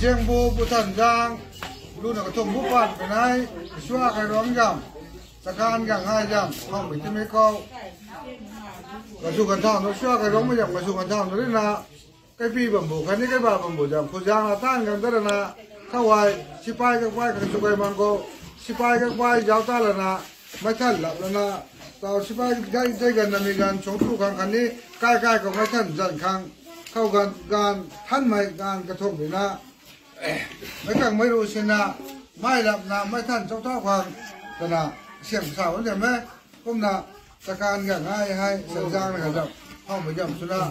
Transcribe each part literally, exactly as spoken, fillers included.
Ziangbu Pu Thanzang, luna kathumh bu pat kanei, Sua Kairuang zam, Chakan Gangai zam, Thangmei Timei Kou. Kasu kan thau nu Sua Kairuangmei zam, kasu kan thau nu rina, kaipi bambu, khatni kaiba bambu zam, khuzang la tan gang ta lana, khou ai, sipai kakpai, kasu kai mang kou, sipai kakpai, zau ta lana, mei than lap lana, tau sipai gai, zai gan nami gan, song tu khang khatni, kai kai kou mei than zan khang, khou gan, gan, thanmei gan kathumh rina, mei kang mei ru sina, mei lapna, mei than chau thau khang, kana, siam sa bam zam e, kumna, Chakan Gangai hei, Thanzang na kazam, Thangmei zam swna,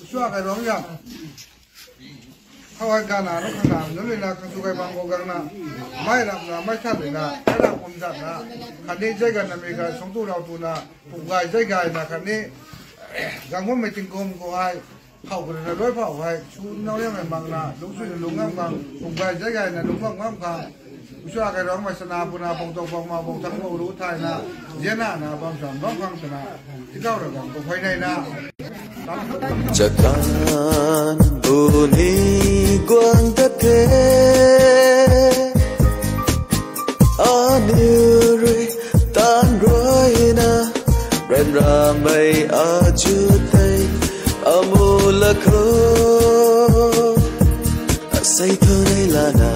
Sua Kairuang zam. Khou ai gana, nu khang na, nu lina, kasu kai mang kou gangna, mei lapna, mei than lina, kai lap kum zatna, khatni zai gan nami gan, song tu rau tuna, pum gay zai gayna, khatni, gang bammei tingkum khou ai, khou kha rina rui phou hei, su nau liang hei makna, lungcsuina lung ngam khang, pum gay zai gayna lung ngam ngam khang, Sua Kairuangmei sana puna pang tou pang ma pang thang pang ru thayna, zianna na bam sam bam khang twna, tikau ra gang kou phay nei na. Chakan bu ni guang ta the, aniu rui tan ruina, ryanramei achu tei, amu la khou, asei thu nei lana.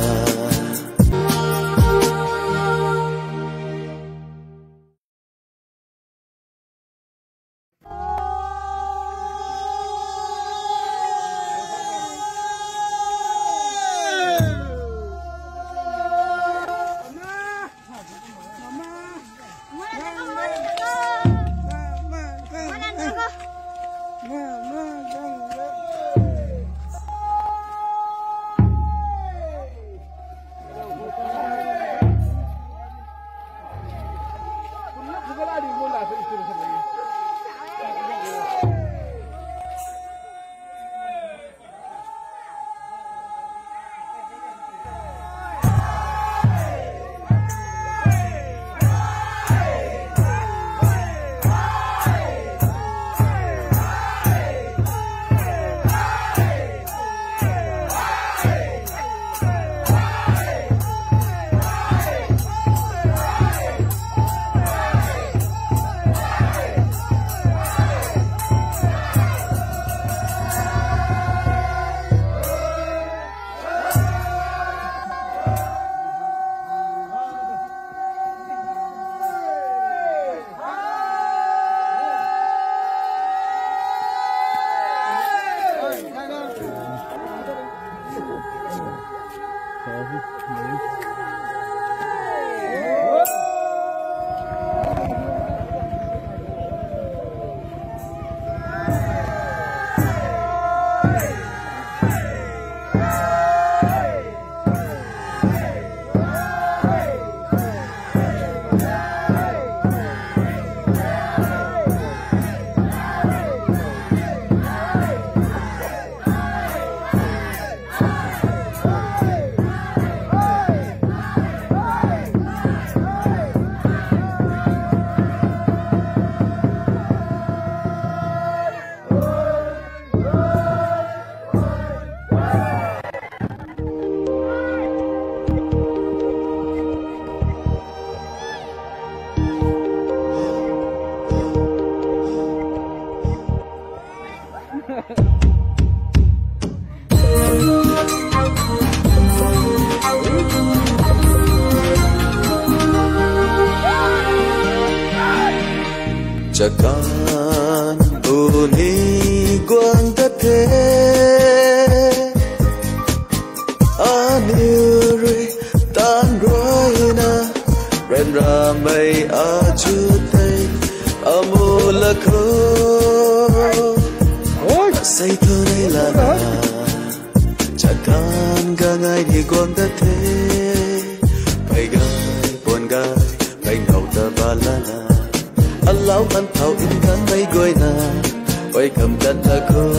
Chakan bu ni guang ta the, aniu rui tan ruina, ryanramei achu tei, amu la khou, asei thu nei lana. Chakan Gangai ni guang ta the, pei gay, puan gay, pei ngau ta ba lana. Alau kan thau in kan mei guayna, pei kam tan ta khou.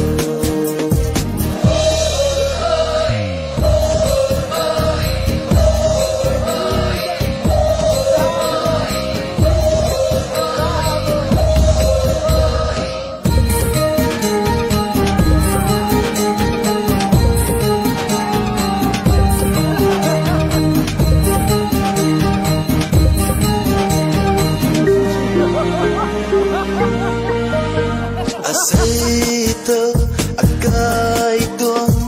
Asei tu akai tuang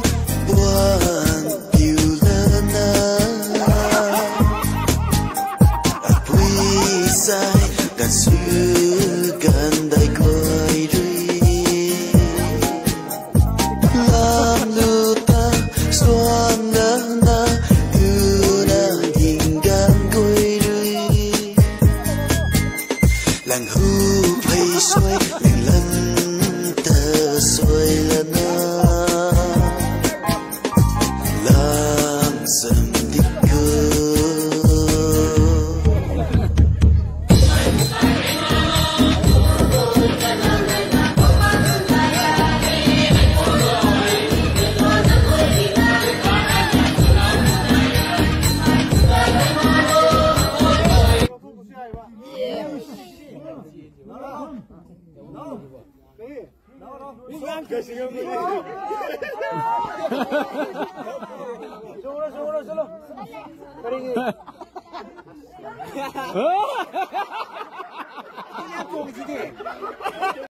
puan piu lana, apui sai kan su kan dai koi rui. Lam lu ta suan lana, tu na ding gan koi rui. Lang hu phei suai, lang lan ta suai lana. Lam sam di ko.